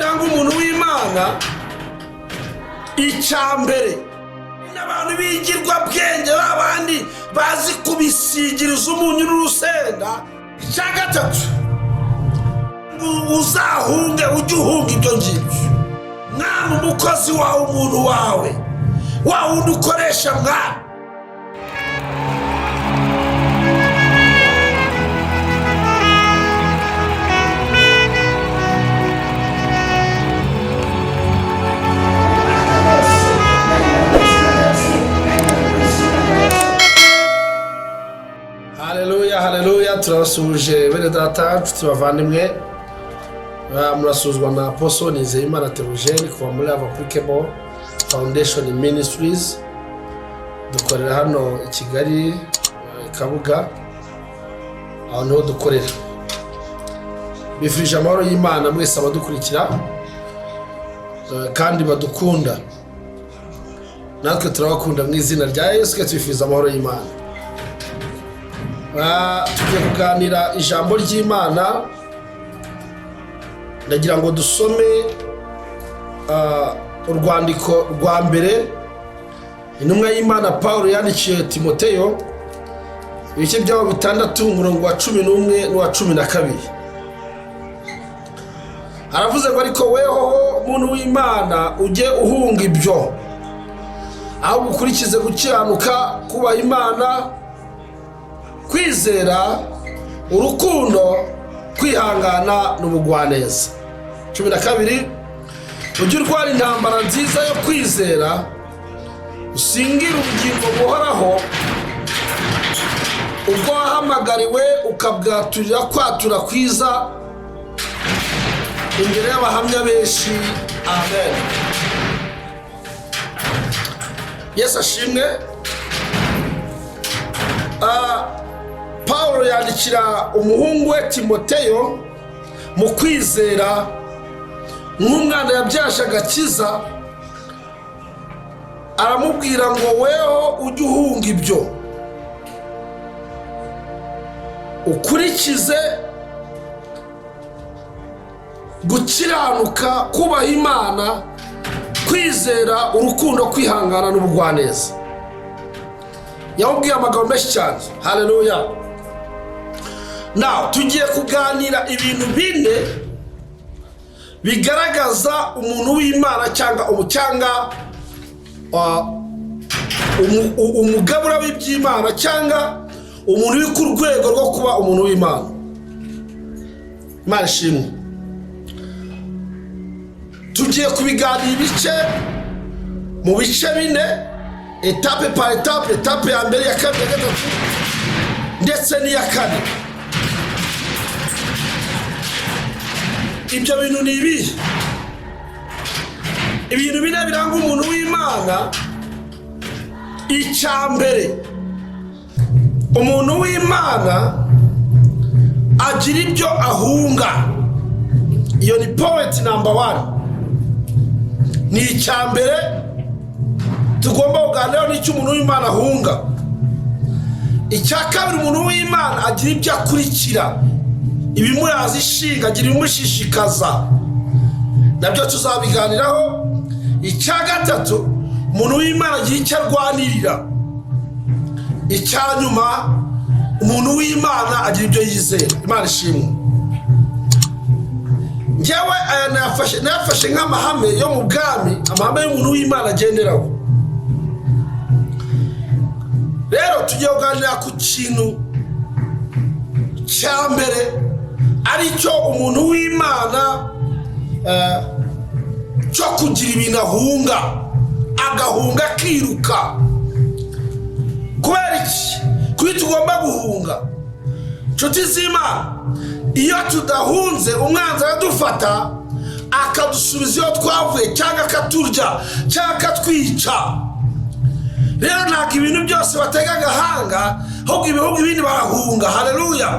Biranga umuntu w'Imana. Icya mbere, n'abantu bigirwa bwenge, babandi bazi kubisigiriza umunyu n'urusenda. Icya gatatu, uzahunge, ujye uhunga ibyo ngibyo. Mwana, umukozi wawe, umuntu wawe, wa wundi ukoresha, mwana. Haleluya, haleluya! Turabasuhuje bene data, nshuti, bavandimwe. Murasuhuzwa na Apostle Nizeyimana Theogene kuva muri Applicable Foundation Ministries. Dukorera hano i Kigali, i Kabuga, aho niho dukorera. Bifurije amahoro y'Imana mwese abadukurikira kandi badukunda. Natwe turabakunda mu izina rya Yesu, kandi tubifuriza amahoro y'Imana. Tugiye kuganira ijambo ry'Imana. Ndagira ngo dusome urwandiko rwa mbere intumwa y'Imana Paul yandikiye Timoteyo, ibice byaho 6, umurongo wa 11 n'uwa 12. Aravuze ngo: "Ariko wehoho, muntu w'Imana, ujye uhunga ibyo, ahubwo ukurikize gukiranuka, kubaha Imana, kwizera, urukundo, kwihangana n'ubugwaneza." 12: "Ujye urwana intambara nziza yo kwizera, usingire ubugingo buhoraho, ubwo wahamagariwe ukabwaturira kwatura kwiza imbere y'abahamya benshi." Amen. Yesu ashimwe. Paul yandikira umuhungu we Timoteyo mu kwizera, nk'umwana yabyaje agakiza. Aramubwira ngo: "Weho ujye uhunga ibyo, ukurikize gukiranuka, kubaha Imana, kwizera, urukundo, kwihangana n'ubugwaneza." Yamubwiye amagambo menshi cyane. Haleluya! Nawe tugiye kuganira ibintu bine bigaragaza umuntu w'Imana cyangwa umugabura w'iby'Imana, cyangwa umuntu uri ku rwego rwo kuba umuntu w'Imana. Imana ishimwe. Tugiye kubiganira ibice mu bice bine, étape par étape: étape ya mbere, iya kabiri, iya gatatu ndetse n'iya kane. Ibyo bintu ni ibihe? Ibintu bine biranga umuntu w'Imana. Icya mbere, umuntu w'Imana agira ibyo ahunga. Iyo ni point number one, ni icya mbere tugomba kuganiraho, n'icyo umuntu w'Imana ahunga. Icya kabiri, umuntu w'Imana agira ibyo akurikira, ibimuraza ishinga, agira ibimushishikaza, nabyo tuzabiganiraho. Icya gatatu, umuntu w'Imana agira icyo arwanirira. Icya nyuma, umuntu w'Imana agira ibyo yizera. Imana ishimwe. Ngewe aya nayafashe nk'amahame yo mu bwami, amahame y'umuntu w'Imana agenderaho. Rero tugiye kuganira ku kintu cya mbere, aricyo umuntu w'Imana cyo kugira ibintu ahunga, agahunga, akiruka. Kubera iki? Kuki tugomba guhunga, inshuti z'Imana? Iyo tudahunze, umwanzi aradufata akadusubiza iyo twavuye, cyangwa akaturya, cyangwa akatwica. Rero ntabwo ibintu byose batega agahanga, ahubwo ibihugu ibindi barahunga. Haleluya!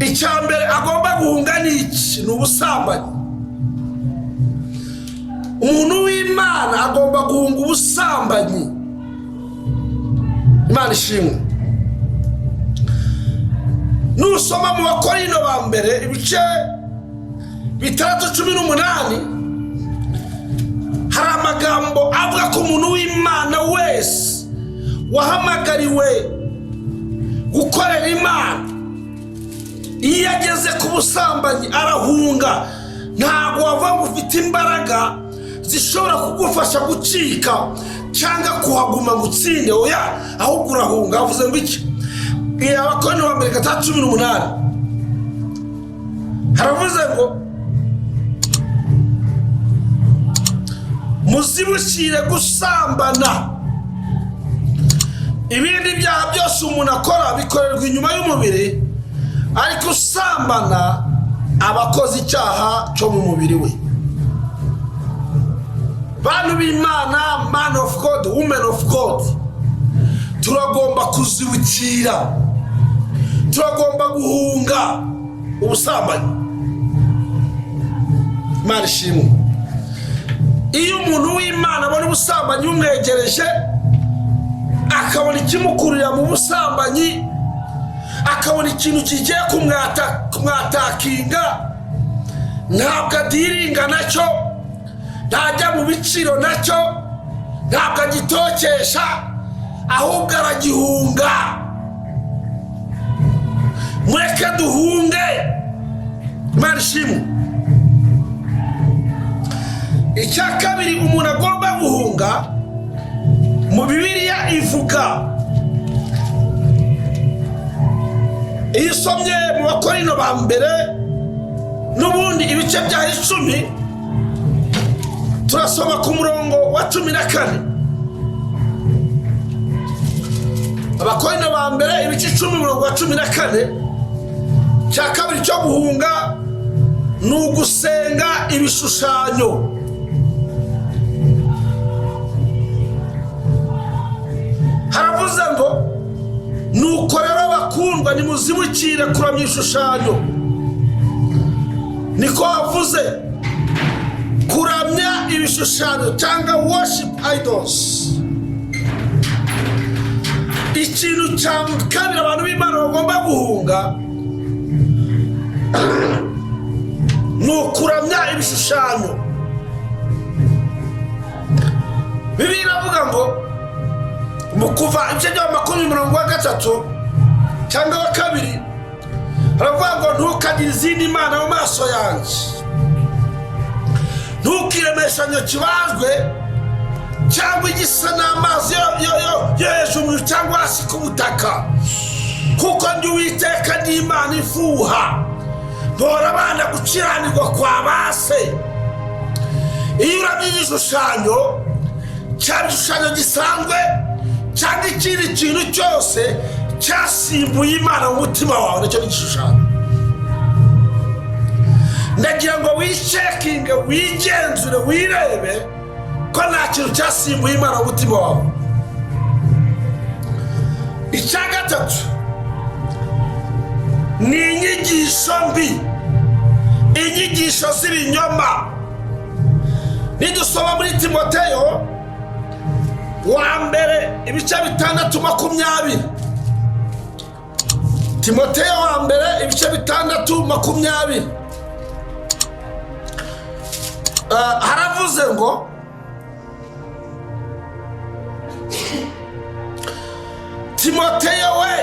Icya mbere agomba guhunga ni iki? Ni ubusambanyi. Umuntu w'Imana agomba guhunga ubusambanyi. Imana ishimwe. Nusoma mu Bakorino ba mbere, ibice 6:18, hari amagambo avuga ko umuntu w'Imana wese wahamagariwe gukorera Imana, iyo ageze ku busambanyi arahunga. Ntabwo wavuga ngo ufite imbaraga zishobora kugufasha gucika cyangwa kuhaguma ngo utsinde. Oya, ahubwo urahunga. Avuze ngo iki? Abakorinto ba mbere 6:18, haravuze ngo: "Muzibukire gusambana. Ibindi byaha byose umuntu akora bikorerwa inyuma y'umubiri, ariko usambana aba akoze icyaha cyo mu mubiri we." Bantu b'Imana, man of God, woman of God, turagomba kuzibukira, turagomba guhunga ubusambanyi. Imana ishimwe. Iyo umuntu w'Imana abona ubusambanyi bumwegereje, akabona ikimukururira mu busambanyi, akabona ikintu kigiye kumwatakinga, ntabwo adiringa nacyo, ntajya mu biciro nacyo, ntabwo agitokesha, ahubwo aragihunga. Mureke duhunge. Imana ishimwe. Icya kabiri umuntu agomba guhunga, mu Bibiliya ivuga, iyo usomye mu Bakorino ba mbere n'ubundi ibice bya 10, turasoma ku murongo wa 14. Abakorino ba mbere ibice 10, umurongo wa 14. Cya kabiri cyo guhunga ni ugusenga ibishushanyo. Haravuze ngo: "Nuko rero bakundwa, nimuzibukire kuramya ibishushanyo." Niko havuze, kuramya ibishushanyo cyangwa worship idols. Ikintu cya kabiri abantu b'Imana bagomba guhunga ni ukuramya ibishushanyo. Bibiliya iravuga ngo mu Kuva ibice bya 20, umurongo wa 3 cyangwa wa 2, haravuga ngo: "Ntukagire izindi mana mu maso yanjye. Ntukiremeshanyo kibajwe cyangwa igisa n'amazi yo hejuru cyangwa hasi ku butaka, kuko ndi Uwiteka, ndi Imana ifuha, mpora abana gukiranirwa kwa ba se." Iyo uramye igishushanyo, cyaba igishushanyo gisanzwe cyangwa ikindi kintu cyose cyasimbuye Imana mu mutima wawe, nacyo ni igishushanyo. Ndagira ngo wicekinge, wigenzure, wirebe ko nta kintu cyasimbuye Imana mu mutima wawe. Icya gatatu ni inyigisho mbi, inyigisho z'ibinyoma. Nidusoma muri Timoteyo wa mbere ibice 6:20, Timoteyo wa mbere ibice 6:20, haravuze ngo: "Timoteyo we,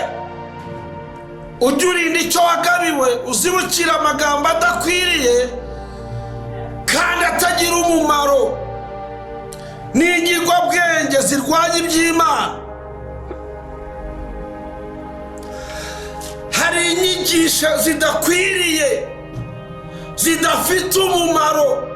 ujye urinda icyo wagabiwe, uzibukira amagambo adakwiriye kandi atagira umumaro n'ingirwabwenge zirwanya iby'Imana." Hari inyigisho zidakwiriye, zidafite umumaro.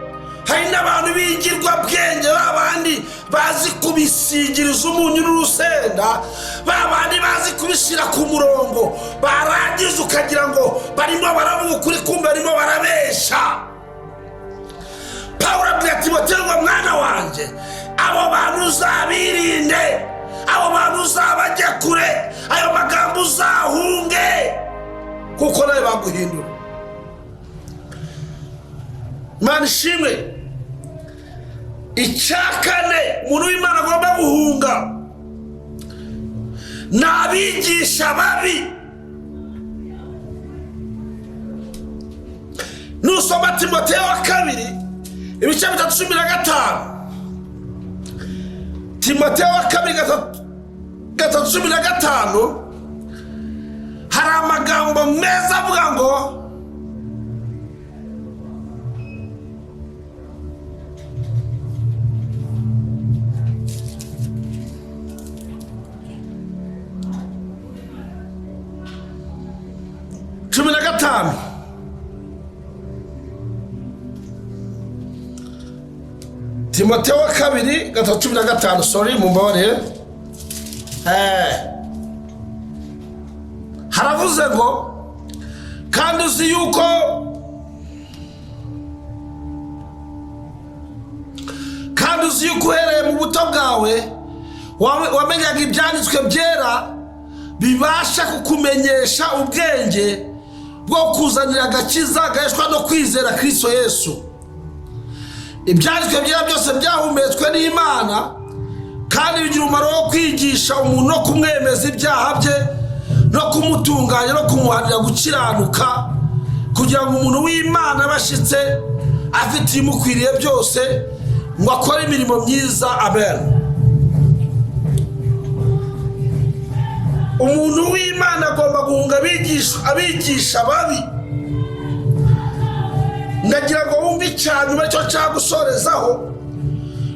Hari n'abantu b'ingirwabwenge, ba bandi bazi kubisigiriza umunyu n'urusenda, ba bandi bazi kubishyira ku murongo, barangiza ukagira ngo barimo baravuga ukuri, kumbe barimo barabesha. Pawulo abwira Timoteyo ngo: "Mwana wanjye, abo bantu uzabirinde, abo bantu uzabajye kure, ayo magambo uzahunge, kuko nawe baguhindura." Imana ishimwe. Icya kane umuntu w'Imana agomba guhunga ni abigisha babi. Nusoma Timoteyo wa kabiri ibice 3:15, Timoteyo wa kabiri 3:15, hari amagambo meza avuga ngo: 15, Timoteyo wa kabiri 3:15, sorry, mumbabarire. Haravuze ngo: Kandi uzi yuko uhereye mu buto bwawe wamenyaga ibyanditswe byera, bibasha kukumenyesha ubwenge bwo kuzanira agakiza gaheshwa no kwizera Kristo Yesu. Ibyanditswe byera byose byahumetswe n'Imana, kandi bigira umumaro wo kwigisha umuntu no kumwemeza ibyaha bye, no kumutunganya, no kumuhanira gukiranuka, kugira ngo umuntu w'Imana abe ashitse, afite ibimukwiriye byose, ngo akore imirimo myiza. Amen. Umuntu w'Imana agomba guhunga abigisha babi. Ndagira ngo wumve icyanyuma cyo cyagusorezaho.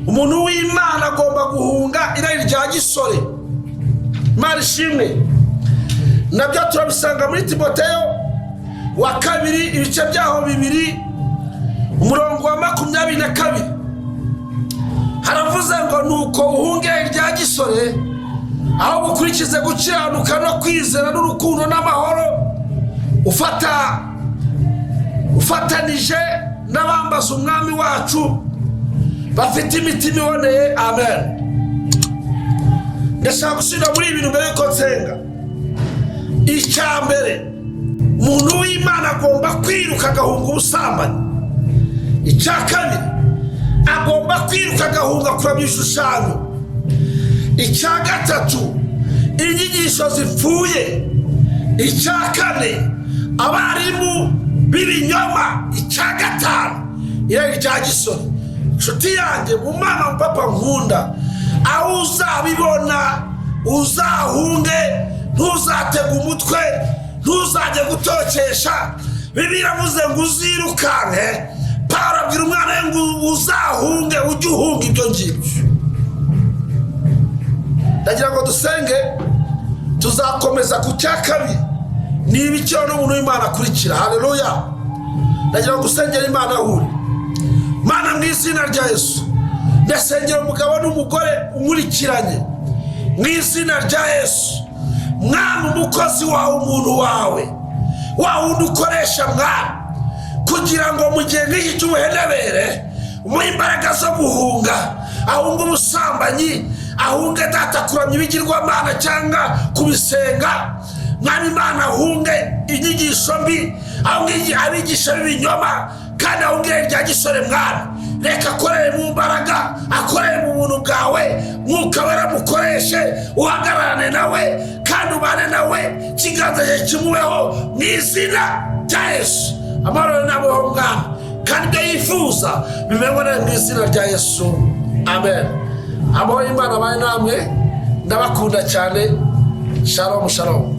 Umuntu w'Imana agomba guhunga irari rya gisore. Imana ishimwe. Nabyo turabisanga muri Timoteyo wa kabiri ibice byaho 2, umurongo wa 22. Haravuze ngo: Nuko uhunge irya gisore, aho gukurikize gukiranuka no kwizera n'urukundo n'amahoro, ufatanije n'abambaza Umwami wacu bafite imitima iboneye. Amen. Ndashaka gusubira muri ibi bintu mbere yuko nsenga. Icya mbere, umuntu w'Imana agomba kwiruka agahunga ubusambanyi. Icya kabiri, agomba kwiruka agahunga kuramya ibishushanyo. Icya gatatu, inyigisho zipfuye. Icya kane, abarimu b'ibinyoma. Icya gatanu, irari rya gisore. Inshuti yanjye, mu mama, papa nkunda, aho uzabibona uzahunge. Ntuzatege umutwe, ntuzajye gutokesha. Bibiliya iravuze ngo uzirukanke. Pawulo abwira umwana we ngo uzahunge, ujye uhunga ibyo ngibyo. Ndagira ngo dusenge. Tuzakomeza ku cya kabiri, ni ibikiro n'umuntu w'Imana akurikira. Haleluya. Ndagira ngo usengere Imana ahure. Mana, mu izina rya Yesu, ndasengera umugabo n'umugore unkurikiranye mu izina rya Yesu. Mwana, umukozi wawe, umuntu wawe, wa wundi ukoresha, mwana, kugira ngo mu gihe nk'iki cy'ubuhenebere umuhe imbaraga zo guhunga, ahunge ubusambanyi, ahunge, Data, kuramya ibigirwamana cyangwa kubisenga. Mwami Imana, ahunge inyigisho mbi, ahunge abigisha b'ibinyoma, kandi ahunge irya gisore. Mwana, reka akorere mu mbaraga, akorere mu buntu bwawe. Mwuka Wera mukoreshe, uhagararane nawe kandi ubane nawe, ikiganza cye kimubeho mu izina rya Yesu. Amahoro nabeho, Mwana, kandi ibyo yifuza bimenywe nawe mu izina rya Yesu. Amen. Amahoro y'Imana abaye namwe. Ndabakunda cyane. Shalom, shalom.